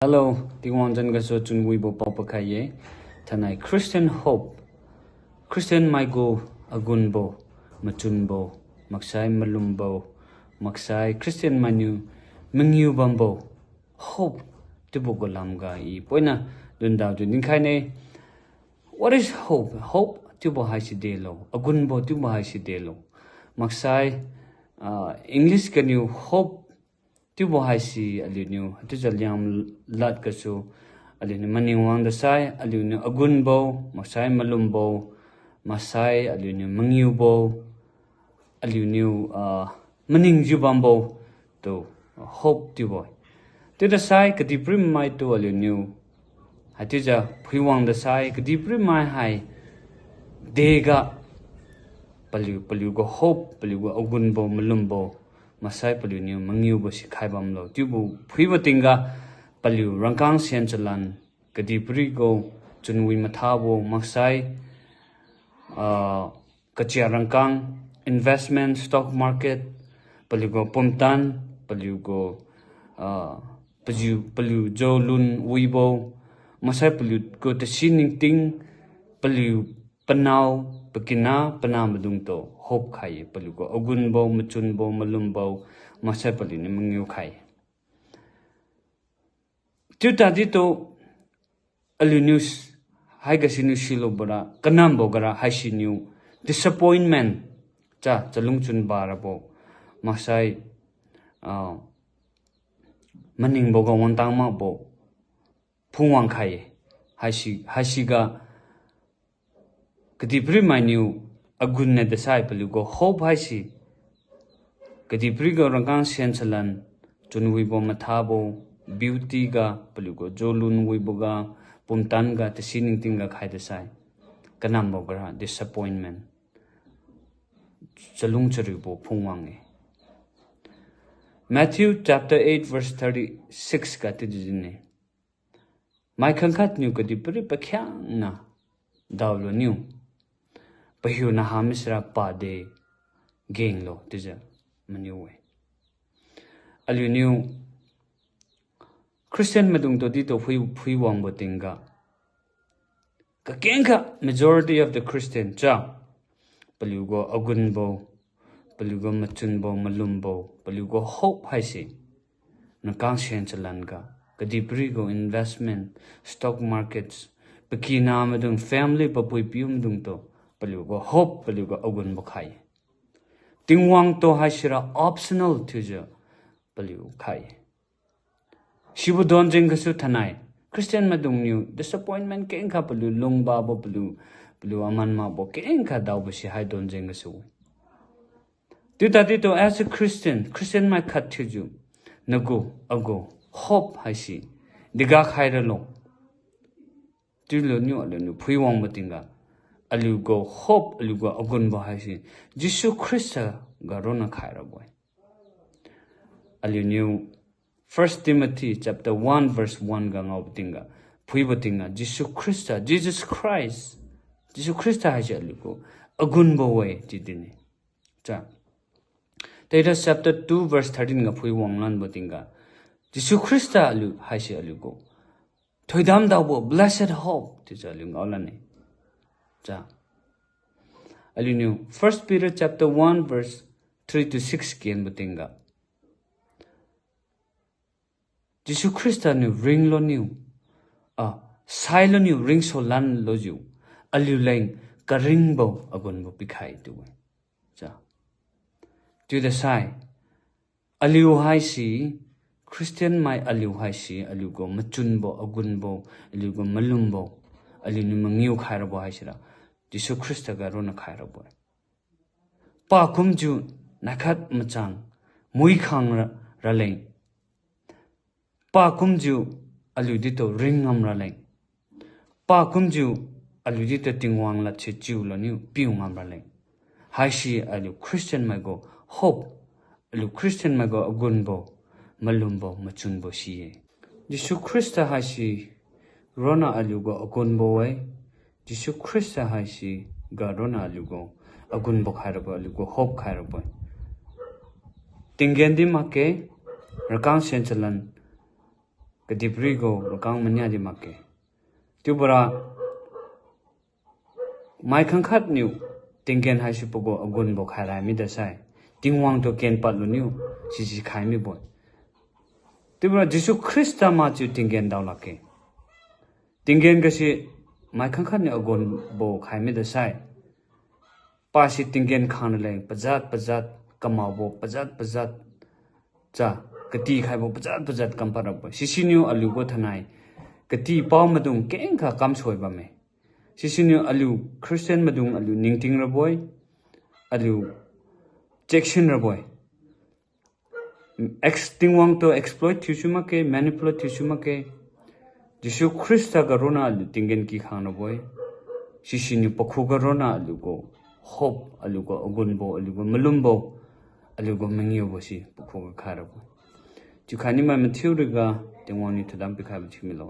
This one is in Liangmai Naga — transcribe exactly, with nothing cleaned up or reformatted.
Hello, Tingwang zan gasu chunwibo pao pakhai ye. Thainai Christian hope, Christian maigu agunbo, machunbo, maksai malumbo, maksai Christian mainiu mangiu bambo, hope chiubo gu lamga i poina dundao tu dinkhai ne. What is hope? Hope chiubo haisi delo, agunbo chiubo haisi delo. Maksai, ah, English ganiu hope chiubo haise aliuniu hatiujiu liang lad gasu, aliuniu maning wang dasai, aliuniu agunbo, maksai malumbo, maksai aliuniu mangiubo, aliuniu, ah, maningjiu bambo tu hope chiubo-e. Chiuda sai kadihpiri maitu aliuniu hatiujiu phuiwang dasai kadihpiri mai hai dega paliu, paliugu hope, paliugu agunbo, malumbo, maksai paliuniu mangiubo sikhai bamlo chiubo phuibo tingga paliu rangkang sen chalan kadihpiri gu chunwi mathabo maksai, ah, kachia rangkang, investment, stock market, paliugu pumtan, paliugu, ah, pajiu, paliu jolun wibo, maksai paliugu tasi ningting, paliu panao, pakina, panah maidungtu hope khai-e, paliugu agunbo, machunbo, malumbo, maksai paliuniu mangiu khai. Chiutadi tu aliuniu s-, haiga siniu silubora, kanambo gara haisiniu disappointment, cha, chalungchun barabo, maksai, ah, maningboga wangtang makbo phungwang khai-e. Haisi, haisiga kadihpiri mainiu agunne dasai paliugu hope haise kadihpiriga rangkang sen chalan, chunwibo mathabo, beauty ga, paliugu jolun wiboga, pumtan ga, tasi ningting ga khai dasai kanambo gara disappointment, chalung chariubo phungwang-e. Matthew chapter eight verse thirty-six ga chiudi din-e. Mai khangkhat niu kadihpiri pakhiangna daolu niu, pahiuna hami sira pade genglo chiujiu maniu-e. Aliuniu Christian maidungtu ditu phui, phuiwangbo tingga kakengkha majority of the Christian cha, paliugu agunbo, paliugu machunbo, malumbo, paliugu hope haise rangkang sen chalan ga, kadihpirigu investment, stock markets, pakina maidung, family, papui-piu maidungtu paliugu hope, paliugu agunbo khai. Tingwang tu haisira optional thiujiu paliu khai. Sibo donjeng gasu thainai Christian maidungniu disappointment kengkha paliu lungbabo, paliu, paliu aman makbo kengkha daobo si hai donjeng gasu-e. Chiutadi tu as a Christian, Christian mai khat thiujiu nagu, agu hope haise dega khai ralo chiulo niu aliuniu phuiwangbo tingga, aliugu hope, aliugu agunbo haise Jesu Khrista ga ronna khai rabo-e. Aliuniu First Timothy chapter one verse one ga ngaobo tingga, phuibo tingga, Jesu Khrista, Jesus Christ, Jesu Khrista haise aliugu agunbo-e chiu din-e. Cha. Titus chapter two verse thirteen ga phuiwang lanbo tingga, Jesu Khrista aliu haise aliugu thoidam daobo blessed hope chiujiu aliu ngao lan-e. Cha. Aliuniu First Peter chapter one verse three to six kenbo tingga, Jesu Khrista niu ringlo niu, ah, sailo niu ringso lanlo jiu, aliuleng karingbo agunbo pikhai chiu-e. Cha. Chiuda sai, aliu haise, Christian mai aliu haise, aliugu machunbo, agunbo, aliugu malumbo, aliuniu mangiu khai rabo haisira Jesu Khrista ga ronna khai rabo-e. Pakumjiu naikhat machang muikhang ra, raleng, pakumjiu aliu ditu ring ngam raleng, pakumjiu aliu ditu Tingwang ladse chiulo niu piu ngam raleng, haise aliu Christian maigu hope, aliu Christian maigu agunbo, malumbo, machunbo si-e. Jesu Khrista haise ronna aliugu agunbo-e. Jesu Khrista haise ga ronna aliugu agunbo khai rabo, aliugu hope khai rabo-e. Tinggen di makge, rakang sen chalan kadihpiri gu rakang mania di makge. Chiubora mai khangkhat niu tinggen haisi pagu agunbo khai rai mida sai, Tingwang tu kenpad luniu sisi khai mibo-e. Chiubora Jesu Khrista makjiu tinggen daolakge. Tinggen gasi mai khangkhat niu agunbo khai mida sai, pasi tinggen khang raleng pajat pajat, kamaobo pajat pajat, cha, katikhaibo pajat pajat kampad rabo-e. Sisiniu aliu gu thainai katipao maidung kengkha kamsoi bamme. Sisiniu aliu Christian maidung aliu ningting rabo-e, aliu checksin rabo-e. Ex-, Tingwang tu exploit thiusu makge, manipulate thiusu makge. Jesu Khrista ga ronna aliu tinggen kikhang rabo-e. Sisiniu pakhuga ronna aliu gu hope, aliu gu agunbo, aliu gu malumbo, aliu gu mangiubo si pakhuga khai rabo-e. Chiukhai niu mai mathiu riga Tingwang niu thadam pikhaibo thiumilo.